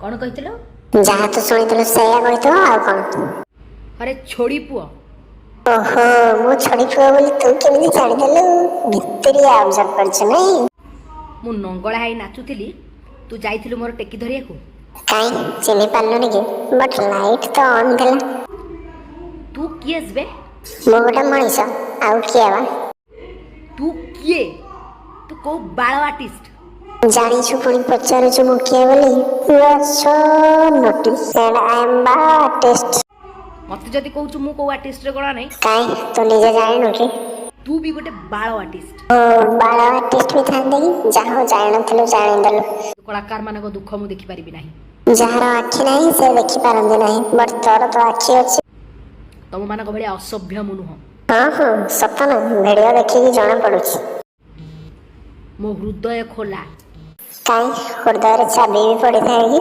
କ'ଣ କହିଥିଲ? ଯାହା ତୁ ଶୁଣିଥିଲୁ ସେଇଆ କହିଥିବ, ଆଉ କ'ଣ? ଆରେ ଛୋଡ଼ି ପୁଅ। ଓହୋ, ମୁଁ ଛୋଡ଼ି ପୁଅ ବୋଲି ତୁ କେମିତି ଜାଣିଦେଲୁ? ଭିତରିଆ ଅବଜର୍ଭ କରିଛୁ, ନାଇଁ? ମୁଁ ନଙ୍ଗଳା ହେଇ ନାଚୁଥିଲି, ତୁ ଯାଇଥିଲୁ ମୋର ଟେକି ଧରିବାକୁ? କାଇଁ, ଚିହ୍ନି ପାରିଲୁନି କି? ବଟ୍ ଲାଇଟ୍ ତ ଅନ୍ ଥିଲା। ତୁ କିଏ ବେ? ମୁଁ ଗୋଟେ ମଣିଷ, ଆଉ କିଏ ବା? ତୁ କିଏ? ତୁ କୋଉ ବାଳ ଆର୍ଟିଷ୍ଟ? ଜାଣିଛୁ ପୁଣି ପଚାରୁଛୁ ମୁଁ କିଏ ବୋଲି। You are so naughty and I am ବା ଆର୍ଟିଷ୍ଟ। ମତେ ଯଦି କହୁଛୁ ମୁଁ କୋଉ ଆର୍ଟିଷ୍ଟରେ ଗଣା ନାହିଁ। କାଇଁ, ତୁ ନିଜେ ଜାଣିନୁ କି? ତୁ ବି ଗୋଟେ ବାଳ ଆର୍ଟିଷ୍ଟ। ଓ, ବାଳ ଆର୍ଟିଷ୍ଟ ବି ଥାନ୍ତି କି? ଯାହା ହଉ, ଜାଣିନଥିଲୁ, ଜାଣିଦେଲୁ। କଳାକାରମାନଙ୍କ ଦୁଃଖ ମୁଁ ଦେଖିପାରିବି ନାହିଁ। ଯାହାର ଆଖି ନାହିଁ ସେ ଦେଖିପାରନ୍ତି ନାହିଁ, ବଟ୍ ତୋର ତ ଆଖି ଅଛି। ତମମାନଙ୍କ ଭଳିଆ ଅସଭ୍ୟ ମୁଁ ନୁହଁ। ହଁ, ସତ ନା, ଭିଡ଼ିଓ ଦେଖିକି ଜଣା ପଡୁଛି। ମୋ ହୃଦୟ ଖୋଲା। କାଇଁ, ହୃଦୟରେ ଚାବି ବି ପଡ଼ିଥାଏ କି?